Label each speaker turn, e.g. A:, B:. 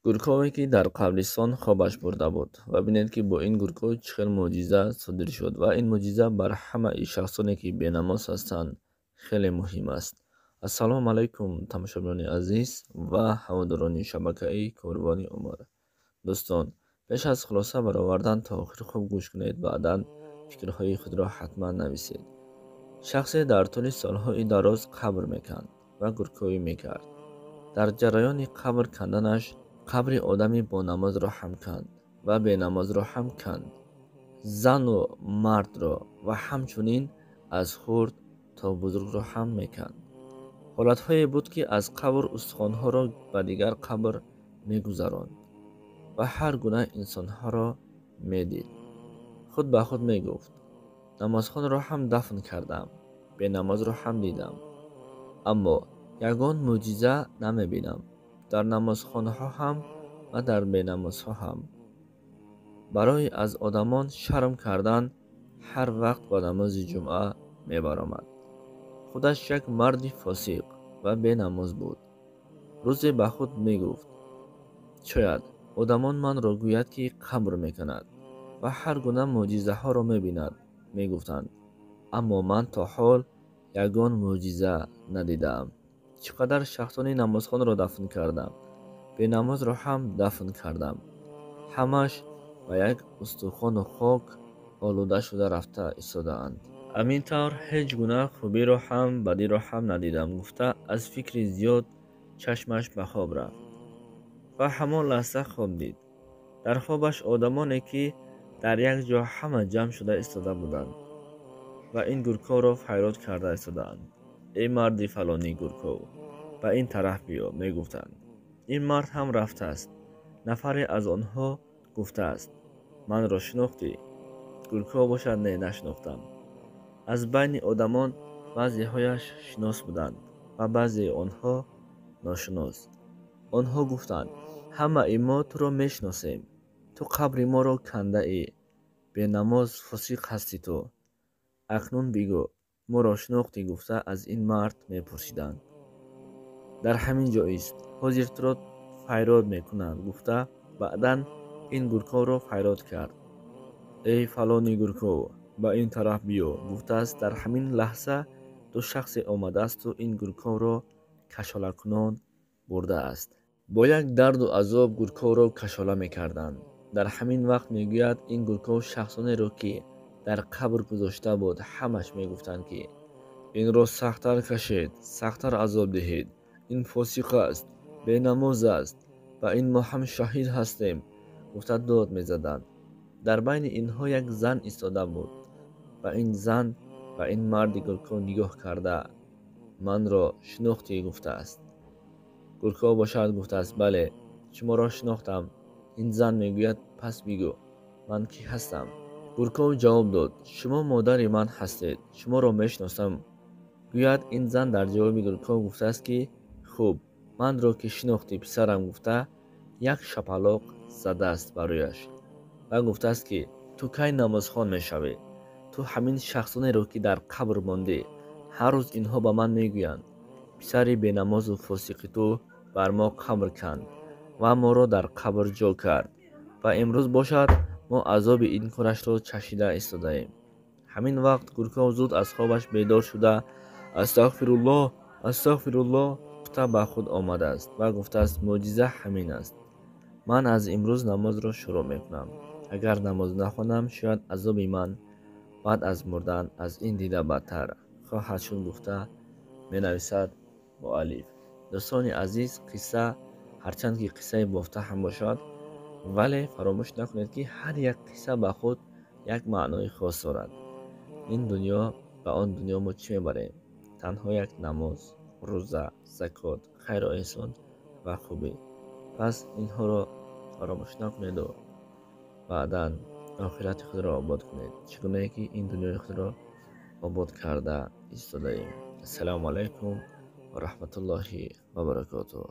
A: Гуркове, ки дар қабристон хобаш бурда буд. Ва бинед, ки бо ин гурков чӣ хел мӯъҷиза содир шуд. Ва ин мӯъҷиза бар ҳамаи шахсоне, ки бенамоз ҳастанд, хеле муҳим аст. Ассалому алайкум, тамошобинони азиз ва ҳаводорони шабакаи Корвони Умр. Дӯстон, пеш аз хулоса баровардан то охир хуб гӯш кунед, баъдан фикрҳои худро ҳатман нависед. Шахсе дар тӯли солҳои дароз қабр меканд ва гурковӣ мекард. Дар ҷараёни қабр канданаш қабри одами бонамозро ҳам канд ва бенамозро ҳам канд, зану мардро ва ҳамчунин аз хурд то бузургро ҳам меканд. Ҳолатҳое буд, ки аз қабр устухонҳоро ба дигар қабр мегузаронд ва ҳар гуна инсонҳоро медид. Худ ба худ мегуфт: намозхонро ҳам дафн кардам, бенамозро ҳам дидам, аммо ягон мӯъҷиза намебинам дар намозхонаҳо ҳам ва дар бенамозҳо ҳам. Барои аз одамон шарм кардан ҳар вақт ба намози ҷумъа мебаромад. Худаш як марди фосиқ ва бенамоз буд. Рӯзе ба худ мегуфт: шояд одамон манро гӯяд, ки қабр мекунад ва ҳар гуна мӯъҷизаҳоро мебинад, мегуфтанд, аммо ман то ҳол ягон мӯъҷиза надидаам. Чӣ қадар шахсони намозхонро дафн кардам, бенамозро ҳам дафн кардам, ҳамаш ба як устухону хок олуда шуда рафта истодаанд. Ҳамин тавр ҳеҷ гуна хубиро ҳам бадиро ҳам надидам, гуфта аз фикри зиёд чашмаш ба хоб рафт ва ҳамон лаҳза хоб дид. Дар хобаш одамоне, ки дар як ҷо ҳама ҷамъ шуда истода буданд ва ин гурковро файрод карда истодаанд. Эй марди фалонӣ гурков, ба ин тараф биё, мегуфтанд. Ин мард ҳам рафтааст. Нафаре аз онҳо гуфтааст: манро шинохтӣ? Гурков бошад: не, нашинохтам. Аз байни одамон баъзеҳояш шинос буданд ва баъзеи онҳо ношинос. Онҳо гуфтанд: ҳамаи мо туро мешиносем, ту қабри моро кандаӣ, бенамоз фосиқ ҳастӣ ту. Акнун бигӯ, моро шинохтӣ, гуфта аз ин мард мепурсиданд. Дар ҳамин ҷо ист, ҳозир туро файрод мекунанд, гуфта баъдан ин гурковро файрод кард. Эй фалони гурков, ба ин тараф биё, гуфтааст. Дар ҳамин лаҳза ду шахсе омадаасту ин гурковро кашолакунон бурдааст. Бо як дарду азоб гурковро кашола мекарданд. Дар ҳамин вақт мегӯяд, ин гурков шахсонеро, ки дар қабр гузошта буд, ҳамаш мегуфтанд, ки инро сахттар кашед, сахттар азоб диҳед, ин фосиқ аст, бенамоз аст ва ин мо ҳам шаҳид ҳастем, гуфта дод мезаданд. Дар байни инҳо як зан истода буд ва ин зан ба ин марди гурков нигоҳ карда: манро шинохтӣ, гуфтааст. Гурков бошад гуфтааст: бале, шуморо шинохтам. Ин зан мегӯяд: пас бигӯ, ман кӣ ҳастам? Гурков ҷавоб дод: шумо модари ман ҳастед, шуморо мешиносам. Гӯяд, ин зан дар ҷавоби гурков гуфтааст, ки хуб, манро ки шинохтӣ, писарам, гуфта як шапалоқ задааст барояш ва гуфтааст, ки ту кай намозхон мешавӣ? Ту ҳамин шахсонеро, ки дар қабр мондӣ, ҳар рӯз инҳо ба ман мегӯянд: писари бенамозу фосиқи ту бар мо қабр канд ва моро дар қабр ҷо кард ва имрӯз бошад мо азоби ин корашро чашида истодаем. Ҳамин вақт гурков зуд аз хобаш бедор шуда астағфируллоҳ, астағфируллоҳ гуфта ба худ омадааст ва гуфтааст: мӯъҷиза ҳамин аст. Ман аз имрӯз намозро шурӯъ мекунам. Агар намоз нахонам, шояд азоби ман баъд аз мурдан аз ин дида бадтар хоҳад шуд, гуфта менависад муаллиф. Дӯстони азиз, қисса ҳарчанд ки қиссаи бофта ҳам бошад, вале фаромӯш накунед, ки ҳар як қисса ба худ як маънои хос дорад. Ин дунё ба он дунё мо чӣ мебарем? Танҳо як намоз, рӯза, закот, хайру эҳсон ва хубӣ. Пас инҳоро фаромӯш накунеду баъдан охирати худро обод кунед, чӣ гунае ки ин дунёи худро обод карда истодаем. Ассалому алайкум ва раҳматуллоҳи ва баракотуҳ.